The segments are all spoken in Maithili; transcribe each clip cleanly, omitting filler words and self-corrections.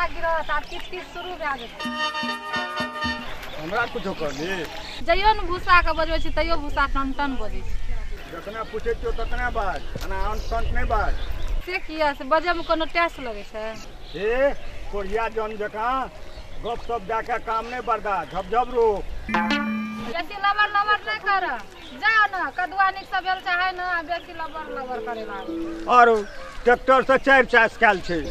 कंचुसुआ गिरत आब किच किच शुरू भए जेतै। हमरा कुछो कहली जइयो ने भूसा के बजबै छी तैयो भूसा टन टन बजै छै। जतना पूछै छियौ ततना बाज, एना अन सन्त नहि बाज। से किया से बजै मे कोनो टैक्स लगै छै? हे कोरिया जन जकाँ गप सप दए के काम नहि बरदा, झपझप रोप। बेसी लबर लबर नहि कर, जाओ न कदुआ नीक से भेल चाहे न, बेसी लबर लबर करे लागल। और ट्रैक्टर से 4 चास कयल छै,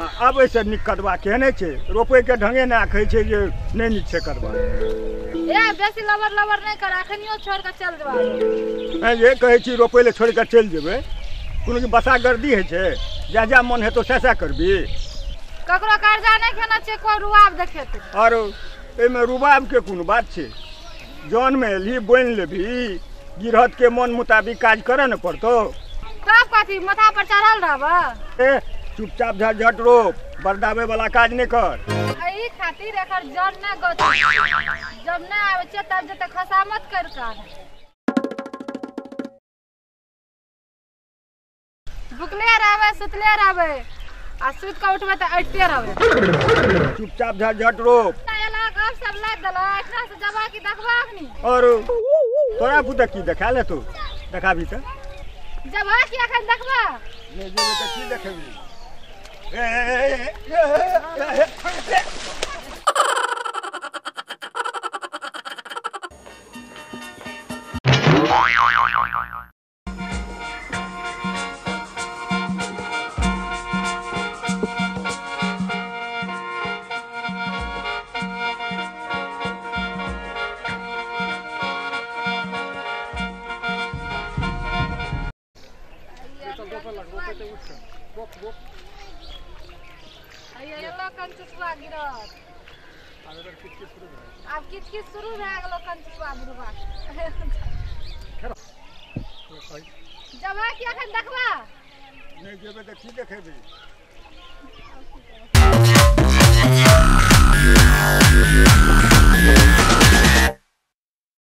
आ आब एहिसँ नीक कदवा केहने छै? रोपै के ढंगे नहि कहै छै जे नहि नीक छै कदवा। ए बेसी लबर लबर नहि कर, अखनियो छोड़ के चल जेबा। जे कहै छी रोपै लए छोड़ के चलि जेबै, कोनो कि बसा गर्दी होइ छै? जा जा मन हेतौ सएह सएह करबी। ककरो कर्जा नहि खेना छै, कोइ रुआब देखेतै। और एहिमे रुबाबके कोनो बात छै? जनमे एलही बोनि लेबही, गिरहतके मन मुताबिक काज करऽ ने पड़तौ। तब कथी माथा पर चढ़ल रहबऽ? ए चुपचाप झट झट रोप, बरदाबै वाला काज नहि कर। एहि खातिर एकर जड़ नहि गछ, जब नहि आबै छै तब जते खसामत कर के भुखले रहबै सुतले रहबै आ सुति कऽ उठबै तऽ अटिते रहबै। चुपचाप झट झट रोप। एला गप सब लादि देलक, एहिठाम से जबा कि देखबा अखनी? और तोरा पुता की देखा ले, तू देखाबी तऽ जबा कि अखन देखबा? नहि जेबै तऽ की देखेबी? ए कंचुसुआ गिरत आब किच किच शुरू भए गेलो कंचुसुआ बुढ़बा। जबा कि अखन देखबा? नहि जेबै तऽ की देखेबी?